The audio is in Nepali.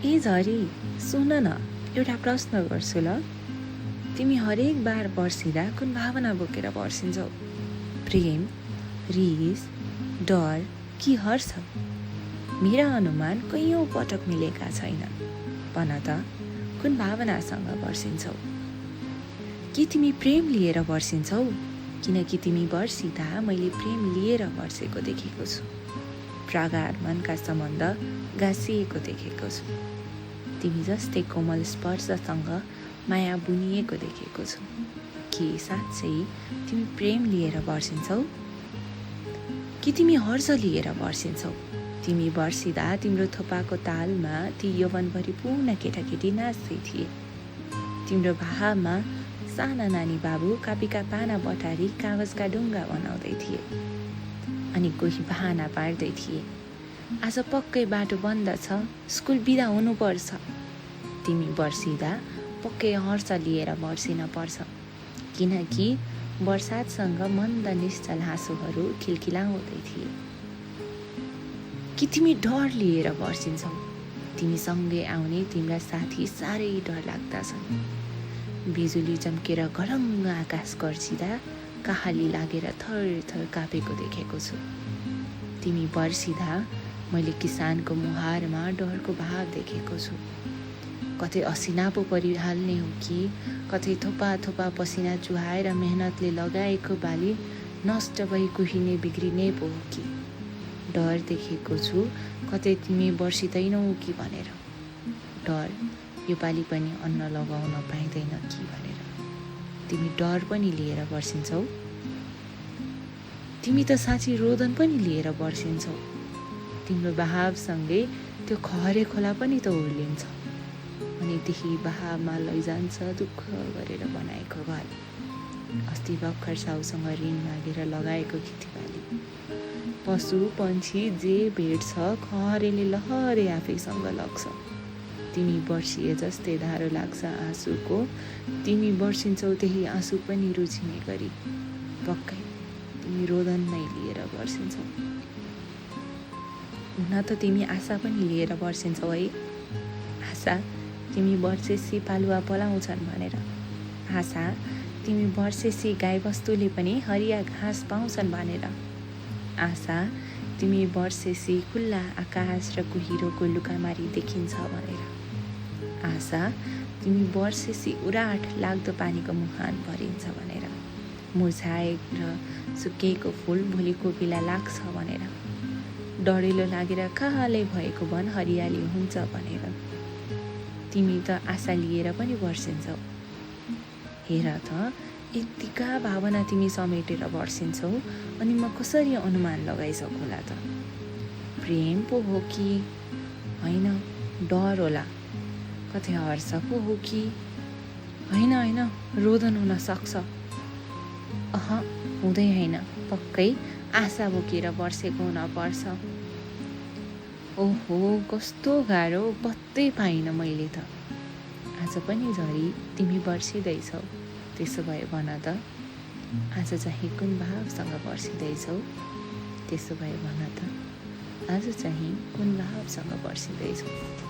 ए झरी, सुन न, एउटा प्रश्न गर्छु ल। तिमी हरेक बार पर्सिँदा कुन भावना बोकेर पर्सिन्छौ? प्रेम, रिस, डर कि हर्ष? मेरा अनुमान कैयौँ पटक मिलेका छैनन्। भन त, कुन भावनासँग पर्सिन्छौ? के तिमी प्रेम लिएर पर्सिन्छौ? किनकि तिमी पर्सिँदा मैले प्रेम लिएर पर्सेको देखेको छु। प्रगाढ मनका सम्बन्ध गाँसिएको देखेको छु। तिमी जस्तै कोमल स्पर्शसँग माया बुनिएको देखेको छु। के साँच्चै तिमी प्रेम लिएर पर्सिन्छौ? कि तिमी हर्ष लिएर पर्सिन्छौ? तिमी बर्सिँदा तिम्रो थोपाको तालमा ती यौवनभरि पूर्ण केटाकेटी नाच्दै थिए। तिम्रो भावमा साना नानी बाबु कापीका पाना बटारी कागजका ढुङ्गा बनाउँदै थिए। अनि कोही बहाना पार्दै थिए, आज पक्कै बाटो बन्द छ, स्कुल बिदा हुनुपर्छ। तिमी बर्सिँदा पक्कै हर्ष लिएर बर्सिन पर्छ, किनकि बर्सातसँग मन्द निश्चल हाँसोहरू खिलखिलाउँदै थिए। कि तिमी डर लिएर बर्सिन्छौ? तिमी सँगै आउने तिम्रा साथी साह्रै डर लाग्दा छन्। बिजुली चम्केर घडङ्ग आकाश गर्छिँदा कहाली लागेर थरथर कापेको देखेको छु। तिमी बर्सिँदा मैले किसानको मुहारमा डरको भाव देखेको छु। कतै असिना पो परिहाल्ने हो कि, कतै थोपा थोपा पसिना चुहाएर मेहनतले लगाएको बाली नष्ट भई कुहिने बिग्रिने पो हो कि। डर देखेको छु कतै तिमी बर्सिँदैनौ कि भनेर। डर योपालि पनि अन्न लगाउन पाइँदैन कि भनेर। तिमी डर पनि लिएर बर्सिन्छौ? तिमी त साँच्ची रोदन पनि लिएर बर्सिन्छौ। तिम्रो बहावसँगै त्यो खहरे खोला पनि त उर्लिन्छ, अनि त्यही बहावमा लैजान्छ दुःख गरेर बनाएको घर। अस्ति भर्खर साउसँग ऋण मागेर लगाएको खेतीबाली, पशु पन्छी जे भेट्छ खहरेले लहरे आफैसँग लग्छ। तिमी बर्सिए जस्तै धारो लाग्छ आँसुको, तिमी बर्सिन्छौ त्यही आँसु पनि रुझिने गरी। पक्कै तिमी रोदन नै लिएर बर्सिन्छौ। हुन त तिमी आशा पनि लिएर बर्सिन्छौ है। आशा तिमी बर्सेसी पालुवा पलाउँछन् भनेर। आशा तिमी बर्सेसी गाईबस्तुले पनि हरिया घाँस पाउँछन् भनेर। आशा तिमी बर्सेसी खुल्ला आकाश र कुहिरोको लुकामारी देखिन्छ भनेर। आशा तिमी बर्सेसी उराट लाग्दो पानीको मुहान भरिन्छ भनेर। मुर्छाएर सुकेको फुल भोलि कोपिला लाग्छ भनेर। डढेलो लागेर कालै भएको वन हरियाली हुन्छ भनेर। तिमी त आशा लिएर पनि बर्सिन्छौ। हेर त, यतिका भावना तिमी समेटेर बर्सिन्छौ, अनि म कसरी अनुमान लगाइसकुला त? प्रेम पो हो कि होइन डर होला? कतै हर्ष पो हो कि होइन रोदन हुन सक्छ? हुँदै होइन, पक्कै आशा बोकेर बर्सेको हुन पर्छ। ओहो, कस्तो गाह्रो, पत्तै पाइनँ मैले त। आज पनि झरी तिमी बर्सिँदैछौ। त्यसो भए भन त, आज चाहिँ कुन भावसँग बर्सिँदैछौ? त्यसो भए भन त, आज चाहिँ कुन भावसँग बर्सिँदैछौ?